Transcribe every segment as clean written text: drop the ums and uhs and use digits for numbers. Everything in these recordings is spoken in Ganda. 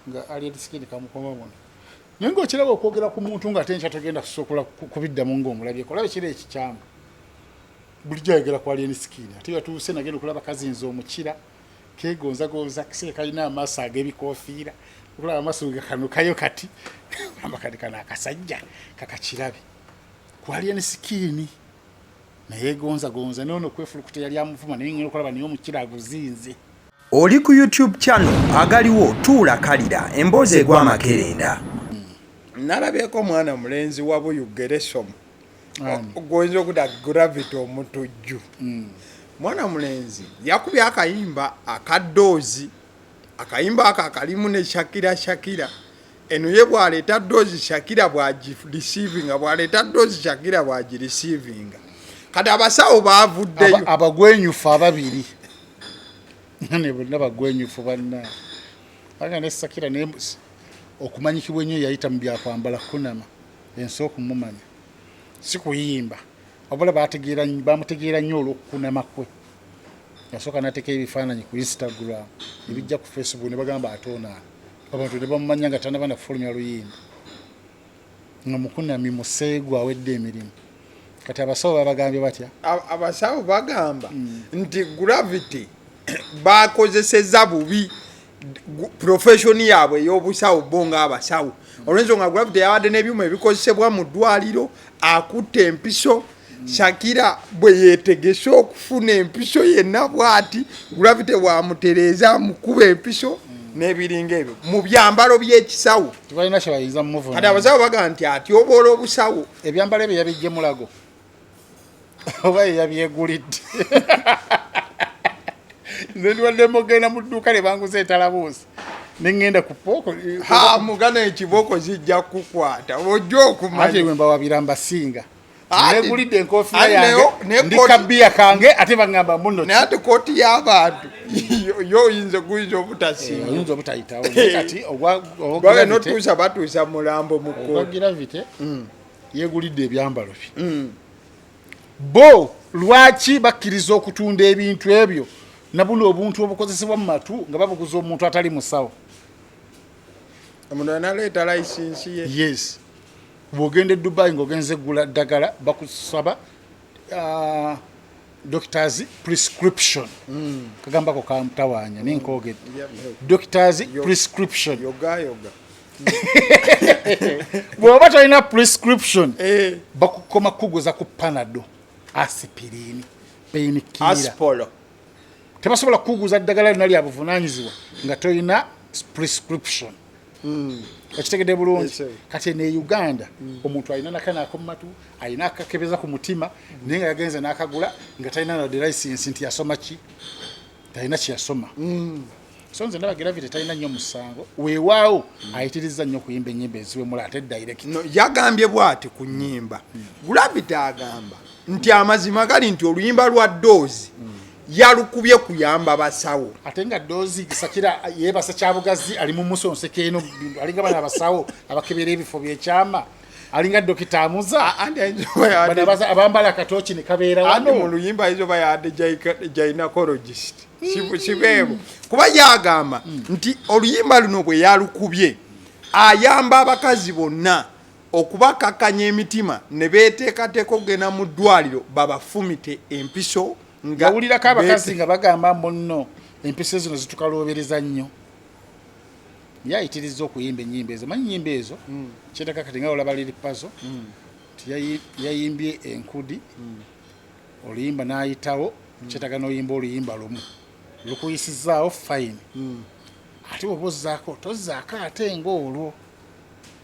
Nga Alien Skin kamukoma muno, naye ngaokiraba okwogera ku muntu nga ate nkya togenda kusobola kubiddamu ngaomulabyeko. Olaba ekiro ekikyamu, bulijjo ayogera ku Alien Skin, ate yatuuse nagenda okulaba kazinza omukira kegonzagonza kiseke kalina amaaso ag'ebikofiira, okulaba amaaso nga kanukayo kati amba kati kano akasajja kakakirabe ku Alien Skin naye gonzagonza nono kwefulukuta yali amuvuma, naye ngenda okulaba naye omukira aguzinze. Oli ku YouTube channel agaliwo tuula kalira emboozi egwa amakerenda. Nalabyeko omwana mulenzi wa Buyugeresomu gwoyinza okuta Gravity Omutujju. Mwana mulenzi yakubye akayimba akadoozi, akayimba ako akalimu ne Shakira. Shakira eno ye bwaleeta doozi, Shakira bwagireceeivinga, bwaleeta doozi, Shakira bwagireceeivinga. Kati abasawo bavuddeyo. Abagwenyufu ababiri ne bonna bagwenyufu banna anga ne Shakira, naye okumanyikibwa ennyo yayita mu byakwambala kunama ensi okumumanya, si kuyimba, wabula bamutegeera nnyo olw'okukunama kwe. Yasooka n'ateeka ebifaananyi ku Instagram, ebijja ku Facebook, ne bagamba ate onaana abantu ne bamumanya nga tanaba nakufulumya luyimba, nga mukunami museegu awedde emirimu. Kati abasawo babagambye batya? Abasawo bagamba nti Gravity bakozeseza bubi profession yaabwe ey'obusawo bo ng'abasawo, olw'ensonga Gravity yabadde n'ebyuma ebikozesebwa mu ddwaliro, akutte empiso. Shakira bwe yeetegese okufuna empiso yenna bw'ati, Gravity bw'amutereeza amukuba empiso n'ebiringa ebyo mu byambalo by'ekisawo. Tebalina kyebayinza mumuvuna. Kati abasawo bagamba nti atyoboola obusawo. Ebyambalo ebyo yabijje Mulago oba ye yabyegulidde? Nze ndiwadde mugenda mu dduuka ne banguza entalabuusi neŋŋenda ku pooko. Ha, mugana ekiboko zijja kukukwata ojja Ate okumanya. Bwe mbawabira mbasinga. Negulidde enkofiira Ate yange, naye ndi kabiya kange, ate baŋŋamba muno. Naye ate kooti y'abantu yo oyinza guyinza obutasinga. Oyinza obutayitawo, naye kati ogwa babe Gravity- notuusa batuusa mulambo mu ogwa kooti. Gravity yeegulidde ebyambalo bye. Bo lwaki bakkiriza okutunda ebintu ebyo nabuno obuntu obukozesebwa mu matu nga babuguza omuntu atali musawo? Omuntu analeeta layisinsi ye. Yes, bw'ogenda e Dubai ng'ogenze gula ddagala, bakusaba doctors prescription. Kagambako kamutawaanya ninkoogedde. Doctors prescription. Yoga yoga. Bw'oba tolina prescription, bakukoma kuguza ku Panado, aspirin, painkiller. Aspolo. Tebasobola kukuguza ddagala lyonna lya buvunaanyizibwa nga tolina prescription. Okitegedde bulungi? Yes, sir. Kati eno e Uganda omuntu alina nakana akomumatu, alina akakebeza ku mutima, naye nga yagenze n'akagula nga talina nadde license nti yasoma ki, talina kyeyasoma. So nze ndaba Gravity talina nnyo musango, weewaawo ayitiriza nnyo okuyimba ennyimba eziwemula ate direct. No, yagambye bw'ati ku nnyimba. Gravity agamba nti amazima gali nti oluyimba lwa doozi yalukubye kuyamba basawo. Ate nga doozi Shakira yeebasa kyabugazi, ali mu musonseka eno, alinga bano abasawo abakebera ebifo byekyama, alinga Dokita Amuza. Anti ayinza oba bano abambala akatooki ne kabeera anti mu wano. Luyimba ayinza oba yadde gynecologist. Sibeebo kuba yagamba nti oluyimba luno bwe yalukubye ayamba abakazi bonna okubakakkanya emitima ne beeteekateeka okugenda mu ddwaliro babafumite empiso nga Yawulirako abakazi nga bagamba munno empiso zino zitukaloobereza nnyo. Ye ayitiriza okuyimba ennyimba ezo, manyi ennyimba ezo kyetaka. Kati nga olaba Lil Pazo nti yayimbye enkudi oluyimba n'ayitawo, kyetaga n'oyimba oluyimba lumu lukuyisizaawo, fine. Ate bw'oba ozzaako tozzaako, ate ng'olwo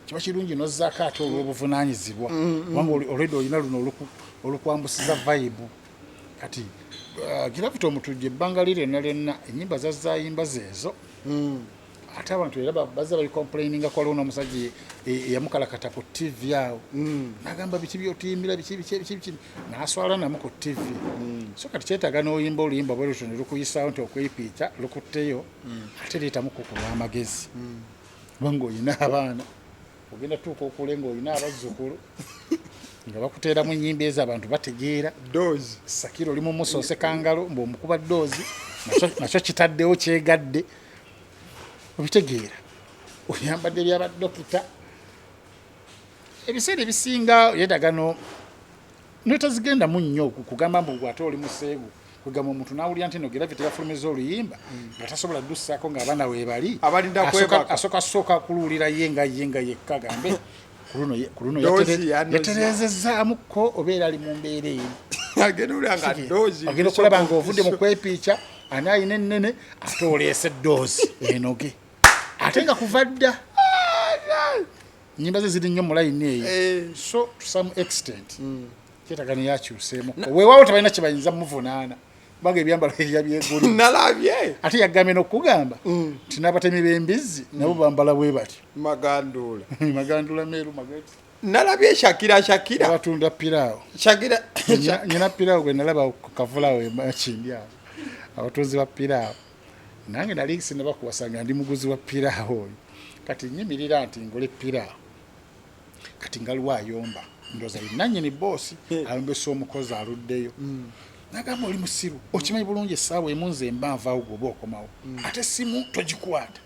kiba kirungi n'ozzaako ate olw'obuvunaanyizibwa, kubanga already olina luno olukwambusiza vibe. Kati Gravity Omutujju ebbanga li lyonna lyonna ennyimba zazaayimba zeezo, ate abantu era bazza babicomplaininga. Waliwo n'omusajja eyamukalakata ku TV awo nagamba biki byotuyimbira, biki biki biki biki, n'aswala namu ku TV. So kati kyetaaga n'oyimba oluyimba bwe lutyo ne lukuyisaawo nti okwepiica lukutteyo, ate leetamuko ku lw'amagezi, kubanga olina abaana, ogenda tuuka okule ng'olina abazzukulu nga bakuteeramu ennyimba ezo abantu bategeera. Doozi. Shakira oli mumusonseka ngalo mbw'omukuba doozi, nakyo kitaddewo kyegadde, obitegeera. Oyambadde byabadokita. Ebiseera ebisinga yeetaga no netazigendamu nnyo kugamba mbu gwe ate oli museegu, kwegamba omuntu nawulira nti no Gravity yafulumiza oluyimba nga tasobola dussaako ng'abaana weebali. Abalinda kwebaka. Asooka sooka kuluwulira ye nga ye nga yekka, gambe ku luno ku luno Doozi yanoze. yatereezezzaamuko obeera ali mu mbeera eri. Agenda olya nga doozi. Agenda okulaba nga ovudde mu kwepiica, ani alina ennene, ate oleese doozi enoge, ate nga kuva dda nyimba ze ziri nnyo mu layini eyo. So to some extent kyetaaga naye akyuseemu. Weewaawo tebalina kye bayinza muvunaana kubanga ebyambalo yabyeguli. Nalabye. Ate yagambye n'okugamba nti n'abatemi b'embizzi nabo bambala bwe batyo. Maganduula. Magandula meeru magati. Nalabye Shakira, Shakira. Abatunda piraawo. Shakira. Nyina piraawo gwe nalaba ku kavulaawo emakindi awo, abatunzi ba piraawo, nange nali sinaba kuwasa nga ndi muguzi wa piraawo oyo. Kati nyimirira nti ngole piraawo, kati ngaliwo ayomba, ndowooza ye nannyini boosi ayombesa omukozi aluddeyo. Nagamba, "Oli musiru, okimanyi bulungi essaawa emu nze mba nvaawo, gwoba okomawo, ate simu togikwata."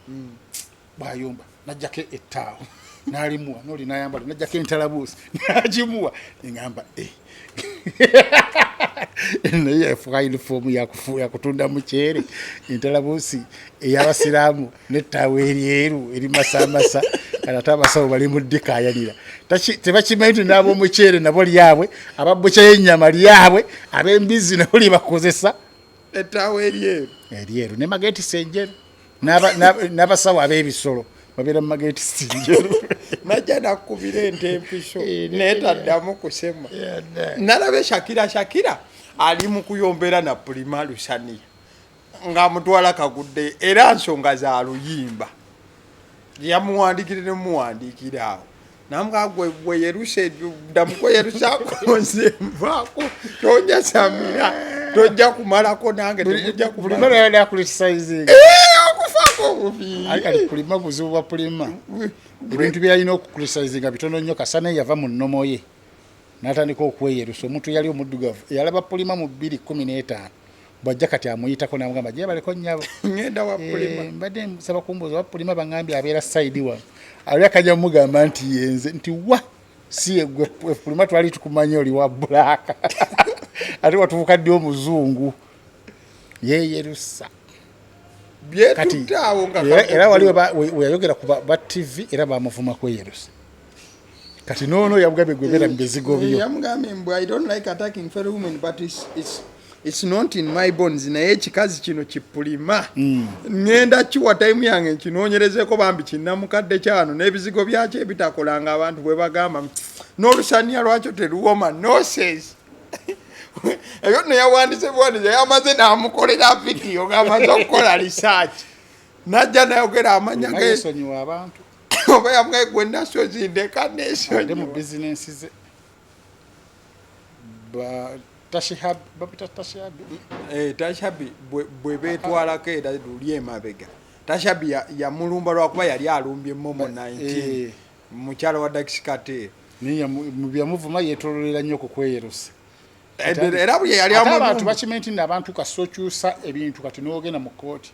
Bwayomba najjako ettaawo n'alimuwa, noli nayambala, najjako entalabuusi n'agimuwa. Neŋamba, "Eh." Naye yafuka uniform yakutunda muceere, entalabuusi ey'abasiraamu n'ettaawo eryeru erimasamasa. Kati ate abasawo bali mu ddikayanira. Tebakimanyi nti n'ab'omuceere nabo lyabwe, ababukya y'ennyama lyabwe, ab'embizzi nabo lyebakozesa. Ettaawo eryeru. Eryeru ne magetisi enjeru. N'abasawo ab'ebisolo babeera mu magetisi njeru. Najja nakubira ente empiso. Eh, naye taddamu kusema. Nalabye Shakira, Shakira ali mu kuyombera na Pulima Lusaniya ng'amutwala kagudde, era nsonga za luyimba yamuwandikire nemuwandiikira awo namugaa, "Gwe bwe yeruse ddamu kweyerusaako, nze nvaako, tonjasamira, tojja kumalako nange, temujja Pulima kumala." naye akulitisayizinga. Okufaako obubi. Ali Pulima buzibu bwa Pulima, ebintu byalina okukulitisayizinga bitono nnyo. Kasana yava mu nnomo ye n'atandika okweyerusa. Omuntu yali omuddugavu yalaba Pulima mu 2015, bwajja kati amuyitako namugamba, "Gyebaleko nnyabo." Ngenda wa Pulima. Eh, mbadde nsaba kumbuuza wa Pulima, baŋŋambye abeera side wano. Ali akajja mugamba nti yenze, nti wa si yegwe Pulima, twali tukumanyi oli wa black, ate watuuka ddi omuzungu? Yeyerusa. Kati Byetutte awo nga era wali we yayogera ku ba TV era bamuvuma kweyerusa. Kati noono yamugambye, "Gwe beera mu bizigo byo." Yamugambye mbu, "I don't like attacking fellow women, but it's not in my bones, naye ekikazi kino kipulima, ŋŋenda kiwa time yange nkinoonyerezeko. Bambi kinnamukadde kyano n'ebizigo byakyo ebitakolanga abantu bwe bagamba, n'olusaniya lwakyo teruwoma, nonsense." Ebyo nno yawandiise buwandiise, yamaze n'amukolera vidiyo ng'amaze okukola research, najja nayogera amanya Pulima ge. Yesonyiwa abantu. Oba yamugambye, "Gwe nasozi ndeka Ate mu nesonyiwa." bizinensi ze Tashihabi, bapita Tashihabi. Eh, Tashabi bwe beetwalako era luli emabega Tashabi yamulumba lwakuba yali alumbye Momo 19, mukyala wa Dax Kartel. Naye mu byamuvuma yeetololera nnyo ku kweyerusa. Era buli yali Ate abantu amulumba bakimanyi nti nno abantu kasita okyusa ebintu, kati n'ogenda mu kooti,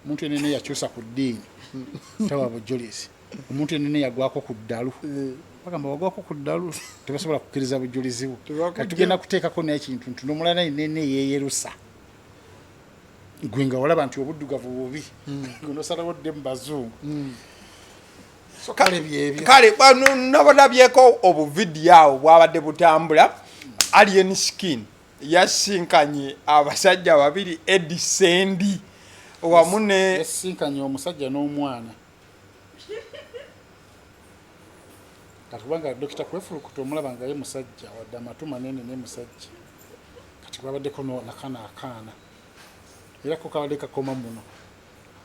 omuntu enene yakyusa ku ddiini tawa bujulizi, omuntu enene yagwako ku ddalu, bagamba wagwako ku ddalu, tebasobola kukkiriza bujulizi bwo. Tebakujja. Kati tugenda kuteekako n'ekintu nti n'omulala enene yeeyerusa, gwe nga walaba nti obuddugavu bubi, gwe nosalawo dde mu bazungu. So kale byebyo. Kale bano nabalabyeko obuvidiyo awo bwabadde butambula. Alien Skin yasinkanye abasajja babiri, Eddie Sendi wamu ne Yasinkanye omusajja n'omwana. Kati kubanga Dokita Kwefulukuta omulaba nga ye musajja, wadde amatu manene, ne musajja. Kati kwabaddeko nakano akaana, era ko kabadde kakoma muno,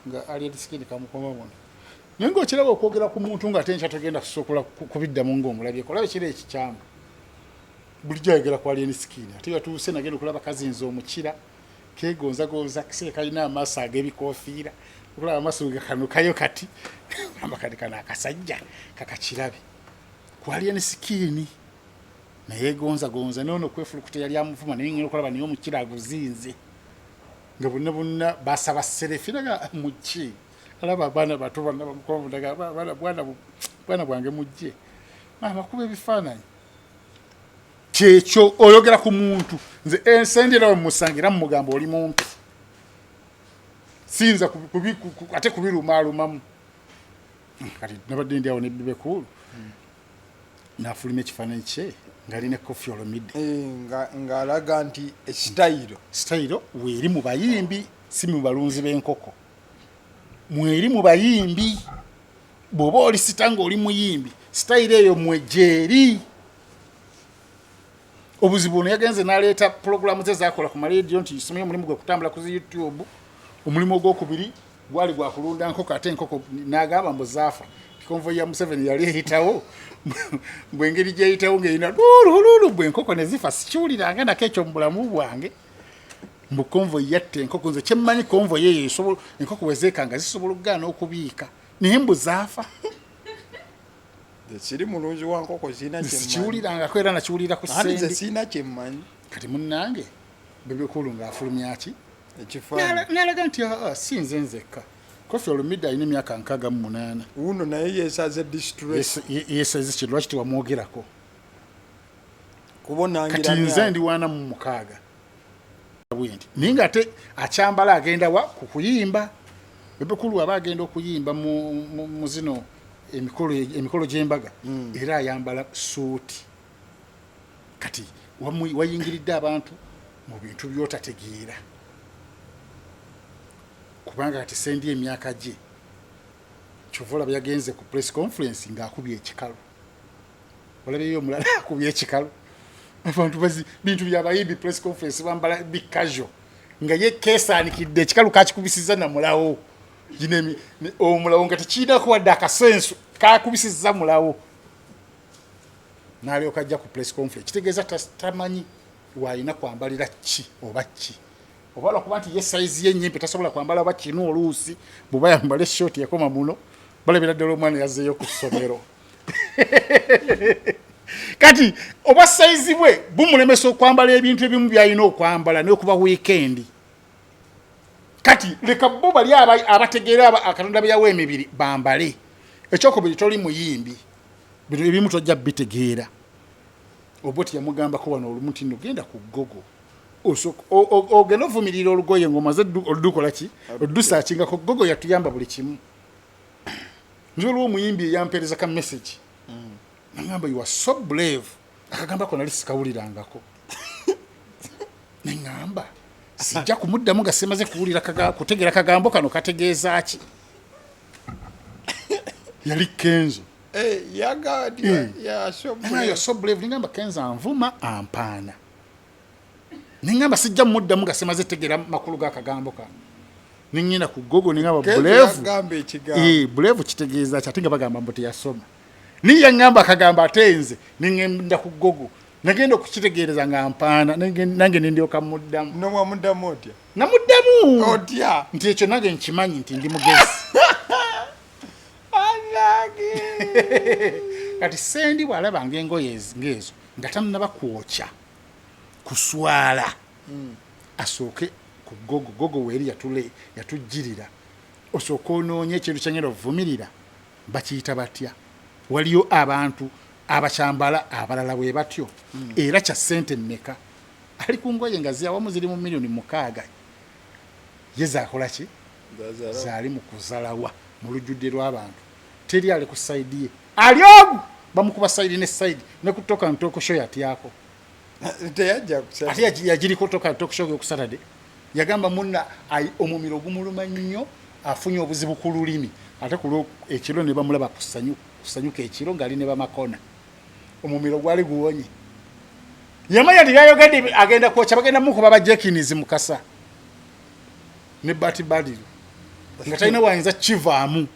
nga Alien Skin kamukoma muno. Naye ngaokiraba okwogera ku muntu nga ate nkya togenda kusobola kubiddamu ngaomulabyeko, olaba ekiro ekikyamu. Bulijjo ayogera ku Alien Skin, ate yatuuse nagenda okulaba kazinza omukira kegonzagonza, kiseke kalina amaaso ag'ebikofiira, okulaba amaaso nga kanukayo. Kati amba kati kano akasajja kakakirabe ku Alien Skin naye gonzagonza noono Kwefulukuta yali amuvuma, naye ngenda okulaba naye omukira aguzinze nga bonna bonna basaba selfie naga muki. Alaba abaana bato bonna bamukuba, bwana bwange mujje maama kuba ebifaananyi. Kyekyo oyogera ku muntu. Nze ensendera wemusangira mumugamba oli mumpi, siyinza ate kubirumaalumamu. Kati nabadde ndi awo ne Bebe Cool, nafuluma ekifaananyi kye ng'alina Koffi Olomide. Eh, ng'alaga nti esitayiro Sitayiro weeri mu bayimbi, si mu balunzi b'enkoko. Mweri mu bayimbi. Bw'oba oli star ng'oli muyimbi, sitayiro eyo mwegyeri. Obuzibu ono yagenze n'aleeta pulogulaamu ze zakola ku marediyo nti simanyi omulimu gwe kutambula ku zi YouTube. Omulimu ogwokubiri gwali gwa kulunda nkoko, ate enkoko n'agamba mbu zaafa. Convoy ya Museveni yali eyitawo, bwe engeri gyeyitawo ng'erina lulululu, bwe enkoko ne zifa. Sikiwuliranga nako ekyo mu bulamu bwange, mbu convoy yatta enkoko. Nze kyemmanyi, convoy eyo esobola, enkoko bwe zeekanga zisobola okugaana okubiika, naye mbu zaafa. Nze siri mulunzi wa nkoko, siina kyemmanyi. Sikiwulirangako, era nakiwulira ku Anti nze Sendi. siina kyemmanyi. Kati munnange Bebe Cool ng'afulumya ki? Ekifaananyi. N'alaga nti aa, si nze nzekka. Koffi Olomide alina emyaka 68. Wuno naye yeesaze distress. Yesaze ki? Lwaki tewamwogerako? Kuba onangira Kati nze myaka. ndi 46 bwenti, naye nga ate akyambala agenda wa ku kuyimba. Bebe Cool aba agenda okuyimba mu zino emikolo gy'embaga, era ayambala suuti. Kati wayingiridde abantu mu bintu by'otategeera, kubanga kati Sendi emyaka gye, kyova olaba yagenze ku press conference ng'akubye ekikalu. Olabyeyo omulala akubye ekikalu? Abantu bazi bintu byabayimbi, press conference bambala bikajo, nga ye kesaanikidde ekikalu kakikubisiza namulawo. Gino omulawo nga tekirinako wadde akasenso, kakubisiza mulawo, n'alyoka ajja ku press conference. Kitegeeza tamanyi waalina kwambalira ki oba ki, oba lwakuba nti ye sayizi ye nyimpi tasobola kwambala oba kinu. Oluusi bw'oba yambala eshooti yakoma muno, balabira ddala omwana yazzeeyo ku ssomero. Kati oba sayizi bwe bumulemesa okwambala ebintu ebimu byalina okwambala n'okuba wiikendi. Kati leka bo bali abategeera Katonda bye yawa emibiri bambale. Ekyokubiri, toli muyimbi, bino ebimu tojja bitegeera. Oba oti yamugambako wano olumu nti no genda ku Google, ogenda ovumirira olugoye ng'omaze oludukola ki, oludusearchinga ku Google. Yatuyamba buli kimu. Nze olwo omuyimbi eyampeereza ka message nagamba, "You are so brave." Akagambako nali sikawulirangako, neŋŋamba sijja kumuddamu nga simaze kuwulira kutegeera kagambo kano kategeeza ki. Yali Kenzo. Eh, yagamba Eh. so "You are so brave." Nengamba Kenzo anvuma ampaana. Neŋŋamba sijja muddamu nga simaze tegeera makulu g'akagambo kano. Neŋŋenda ku Google, neŋŋamba Kenzo brave yagamba ekigambo. Eh, brave kitegeeza ki? Ate nga bagamba mbu teyasoma. Niye yaŋŋamba akagambo, ate nze neŋŋenda ku Google, nagenda okukitegeereza nga mpaana. Nange nendyoka muddamu. Nomwamuddamu otya? Namuddamu Otya? nti ekyo nange nkimanyi nti ndi mugezi. Anange. Kati Sendi bw'alaba ng'engoye ng'ezo nga tannaba kwokya kuswala, asooke ku Google. Google weeri yatujjirira. Osooke onoonye ekintu kyengenda ovumirira bakiyita batya, waliyo abantu abakyambala abalala bwe batyo, era kya ssente mmeka? Ali ku ngoye nga ziawamu ziri mu miliyoni 6, ye zakola ki? Zaali mu kuzalawa mu lujjudde lw'abantu. Teri ali ku side ye, ali ogu bamukuba side ne side ne ku Talk and Talk show yatyako. Teyajja kusaba. Ate yagiriko Talk and Talk show ku Saturday. Yagamba munna omumiro gumuluma nnyo, afunye obuzibu ku lulimi. Ate ku ekiro ne bamulaba kusanyuka ekiro ng'ali ne bamakona, omumiro gwali guwonye. Yamanya nti byayogedde agenda kwokya, bagenda mukuba ba Jekins Mukasa ne Bati Badiru, nga talina wayinza kivaamu.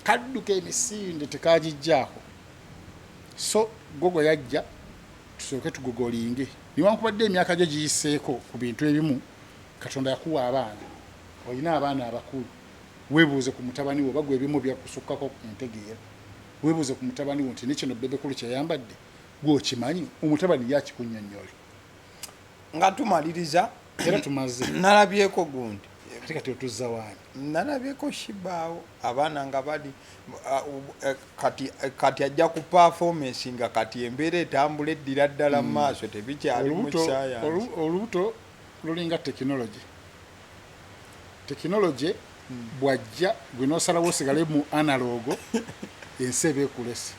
Kadduka emisinde tekagijjaako. So Google yajja, tusooke tugogolinge. Newankubadde emyaka gyo giyiseeko ku bintu ebimu, Katonda yakuwa abaana, olina abaana abakulu. Weebuuze ku mutabani wo, oba gwe ebimu byakusukkako entegeera. Weebuuze ku mutabani wo nti ne kino Bebe Cool kyeyambadde gwe okimanyi? Omutabani ye akikunnyonnyole. Nga tumaliriza, Era tumaze. Nalabyeko gundi. Ate kati otuzza waani? Nalabyeko Sheebah awo abaana nga bali kati ajja ku performance nga kati embeera etambula eddira ddala mu maaso, tebikyali mu science. Olubuto lulinga tekinologi. Tekinologi bwajja, gwe n'osalawo osigale mu analog, ensi eba ekulese.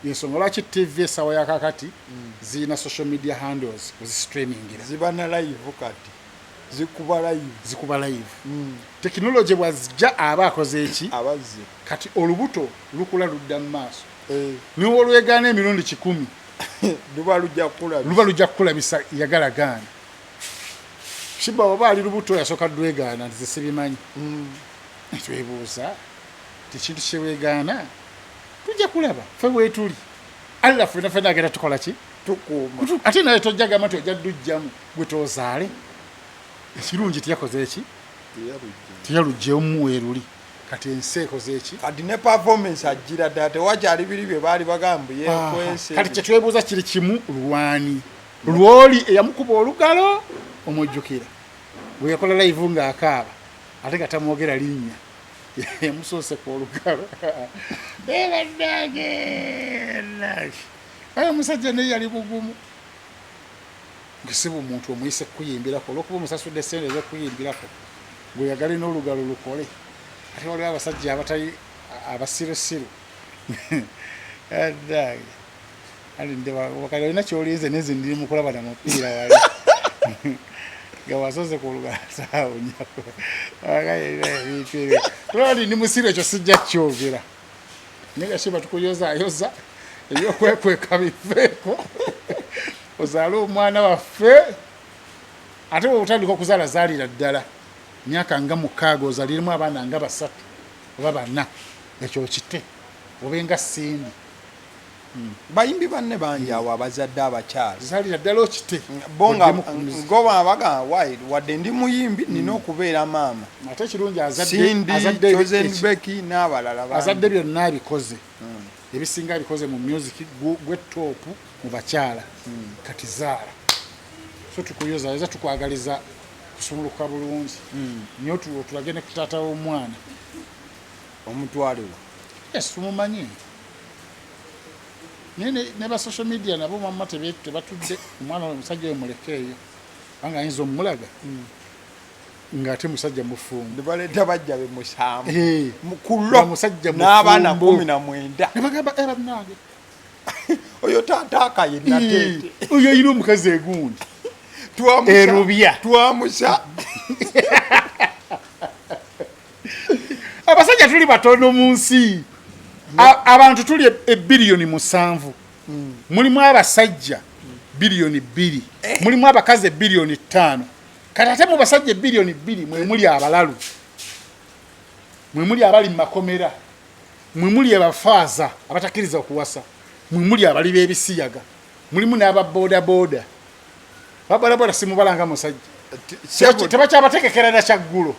Ensonga lwaki TV essaawa ya kakati zirina social media handles wezistreamingira. Ziba na live, kati zikuba live. Zikuba live. Tekinologi bwazijja aba akoze eki? Abazze. Kati olubuto lukula ludda mu maaso. Niwe olwegaana emirundi 100, luba lujja kukulabisa. Luba lujja kukulabisa. Yagala gaana. Sheebah oba ali lubuto, yasooka lwegaana nti zesibimanyi. Twebuuza ti kintu kyewegaana tujja kulaba ffe bwetuli. Allah ffena ffena agenda tukola ki? Tukuuma. Ate naye tojja gamba nti ojja ddujjamu gwe tozaale. Ekirungi tiyakoze eki? Teyaluggyemu, weruli. Kati ensi ekoze eki? Kati ne performance ajjira ddala, tewakyali biri bye baali bagamba yekwese. Kati kyetwebuuza kiri kimu, lwani lwoli eyamukuba olugalo? Omujjukira bwe yakola live ng'akaaba ate nga tamwogera linnya, yamusoose ku olugalo? Bannange, aye omusajja naye yali bugumu. Ngesiba omuntu omuyise kukuyimbirako olwokuba omusasudde sente ez'okuyimbirako, gweyagale n'olugalo lukole. Ate waliwo abasajja abatali abasirusiru. Bannange, wakati olina kyolinze nenze ndiri mu kulaba na mupiira, wali nga wasoze ku olugalo saawunyako ebintu ebyo. Tulaba ndi musiru, ekyo sijja kyogera. Naye nga Sheebah, tukuyozayoza, ebyokwekweka biveeko, ozaale omwana waffe. Ate bwe otandika okuzaala, zaalira ddala myaka nga 6, ozaaliremu abaana nga basatu oba bana, ekyo okite obe nga Cindy. Bayimbi banne bangi awo abazadde abakyala. Zaalira ddala okite. Bo nga Oddemu ku music. Ngoba bagamba wadde ndi muyimbi, nina okubeera maama. Ate ekirungi azadde Cindy, azadde Chosen Becky n'abalala bangi. Azadde byonna abikoze, ebisinga abikoze mu music, gwe top mu bakyala. Kati zaala. So tukuyozayoza, tukwagaliza kusumuluka bulungi nyo. Otulage ne ku taata w'omwana. Omutwalewa? Yes, tumumanyi. Naye ne ba social media nabo mamma tebatudde. Omwana omusajja oyo mulekeeyo, kubanga ayinza omulaga ng'ate musajja mufumbo. Nebaleeta bajja be musanvu Nga kulo musajja n'abaana mufumbo. 19. Ne bagamba, "Eh, bannange, Oyo taata akaye nateete. Oyo ayina omukazi egundi erubya." Twamusa. Abasajja tuli batono mu nsi. Abantu tuli 7 billion, mulimu abasajja 2 billion, mulimu abakazi 5 billion. Kati ate mu basajja 2 billion mwe muli abalalu, mwe muli abali mu makomera, mwe muli abafaaza abatakkiriza okuwasa, mwe muli abali b'ebisiyaga, mulimu n'ababoodabooda. Ababoodabooda simubalanga musajja. Tebakyabategekera na kyaggulo.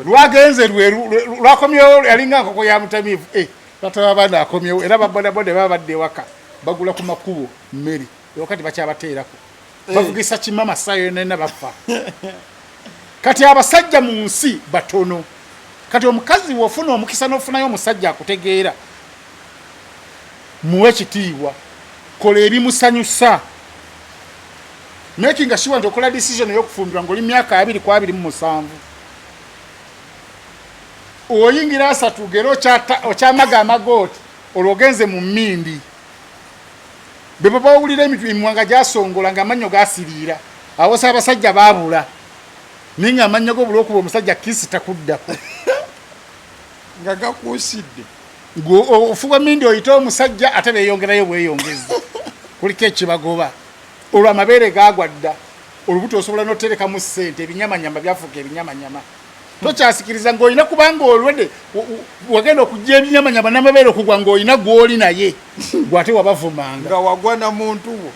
Lwagenze lwakomyewo yalinga nkoko ya mutamiivu. Eh, bataba abaana akomyewo. Era babodaboda baba badde ewaka, bagula ku makubo mmere ewaka, tebakyabateerako, bavugisa kimama sayo yonna, bafa. Kati abasajja mu nsi batono. Kati omukazi wofuna omukisa n'ofunayo omusajja akutegeera, muwe ekitiibwa, kola ebimusanyusa, making sure nti okola decision ey'okufumbirwa ng'oli myaka 27, oyingira 30 gera okyamaga amagooti, olwo ogenze mu mmindi. Bwe bawulira emimwa nga gyasongola, nga amannyo gasiriira, awosa abasajja baabula, naye nga amannyo go buli okuba omusajja kisi takuddako. Nga gakuusidde. Ofuba mindi oyite omusajja, ate beeyongerayo bweyongezi, kuliko ekibagoba. Olwo amabeere gagwa dda, olubuto osobola noterekamu ssente, ebinyamanyama byafuuka ebinyamanyama, tokyasikiriza ng'olina kubanga olwedde wagenda okujja ebinyamanyama n'amabeere okugwa ng'olina gw'oli naye gwate wabavumanga. Nga wagwa na muntu wo.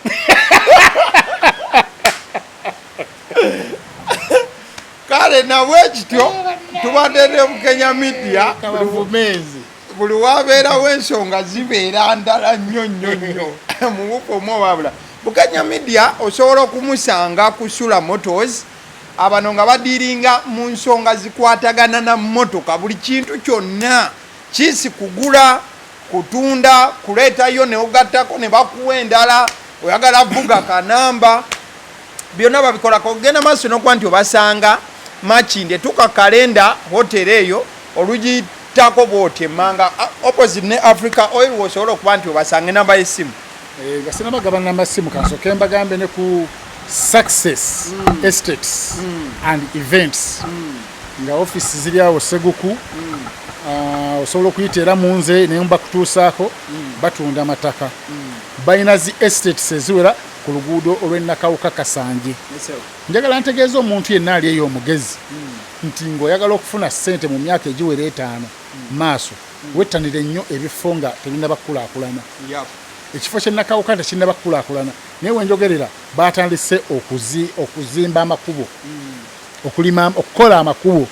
Kale nabwe kityo tubadde ne Bukenya Media. Kabavumenzi. Buli wabeerawo ensonga zibeera ndala nnyo nnyo nnyo mubufu omu. Owabula Bukenya Media osobola okumusanga ku Sula Motors. Abano nga badiiringa mu nsonga zikwatagana na mmotoka, buli kintu kyonna kiisi, kugula, kutunda, kuleetayo neogattako ne bakuwa endala, oyagala vuga kanamba, byonna babikolako. Ogenda maaso nokuba nti obasanga Makindye, tuka Kalenda Hotel eyo olugiyitako bwoti emmanga, opposite ne Africa Oil, wosobola okuba nti obasanga. Enamba y'essimu? Nga sinabagaba namba simu, kansooke mbagambe ne ku Success Estates and Events, nga offisi ziri awo Seguku. Osobola okuyita era mu nze naye mbakutuusaako. Batunda amataka, balina zi estates eziwera ku luguudo olw'e Nakawuka Kasanje. Njagala ntegeeza omuntu yenna ali eyo omugezi nti ng'oyagala okufuna ssente mu myaka egiwera 5 maaso, wettanire nnyo ebifo nga tebinnaba kukulaakulana. Ekifo ky'e Nakawuka tekinnaba kukulaakulana, naye wenjogerera batandise okuzimba amakubo, okulima, okukola amakubo.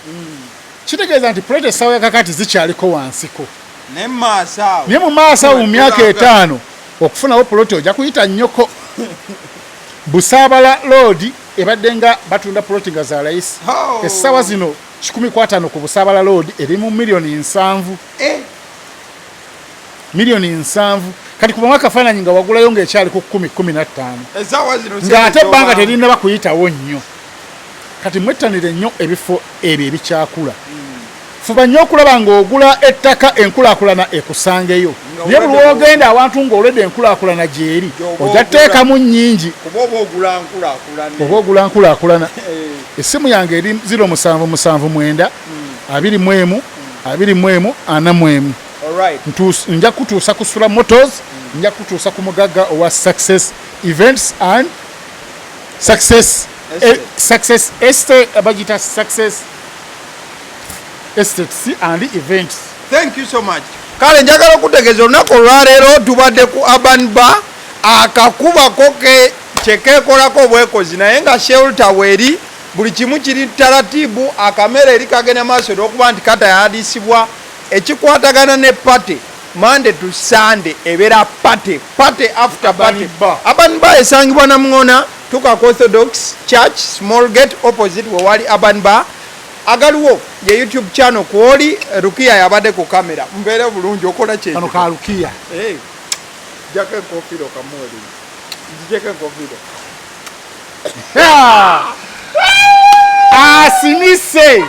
Kitegeeza nti pulojekiti essaawa yakakati zikyaliko wansiko. Naye maaso awo. Naye mu maaso awo, mu myaka 5, okufunawo puloti ojja kuyita nnyoko. Busaabala Road ebadde nga batunda puloti nga za layisi. Essaawa zino 150 ku Busaabala Road eri mu miliyoni 70. Miliyoni 70. Kati kubamu akafaananyi nga wagulayo ng'ekyali ku 10, 15, Essaawa zino ng'ate ebbanga terinaba kuyitawo nnyo. Kati mwettanire nnyo ebifo ebyo ebikyakula. Fuba nnyo okulaba ng'ogula ettaka enkulaakulana ekusangeyo. Nga Naye buli olwedde lwogenda awantu ng'olwedde enkulaakulana gyeri, Gy'oba ojja ogula. teekamu nnyingi. Kuba oba ogula nkulaakulana. Oba ogula nkulaakulana. Essimu yange eri 0779 21 21 41. Nja kutuusa ku Sula Motors, nja kutuusa ku mugagga owa Success Events and Success Estate. Success Estate, bagiyita Success Estates and Events. Thank you so much. Kale njagala okutegeeza, olunaku olwaleero tubadde ku Urban Bar, akakubako ke kyekeekolako obwekozi, naye nga shelter weeri, buli kimu kiri taratibu, akamere eri kagenda maaso olwokuba nti katayadisibwa. Ekikwatagana ne party, Monday to Sunday ebeera party, party after party. Urban Bar. Urban Bar esangibwa Namuŋona, tuka ku Orthodox Church small gate, opposite wewali Urban Bar. Agaliwo ye YouTube channel kwoli. Rukiya yabadde ku kamera. Mubeere bulungi. Okola Kano kye ka Lukiya. Hey, jako enkofiira okamuwere, nzijeko enkofiira. Asinise.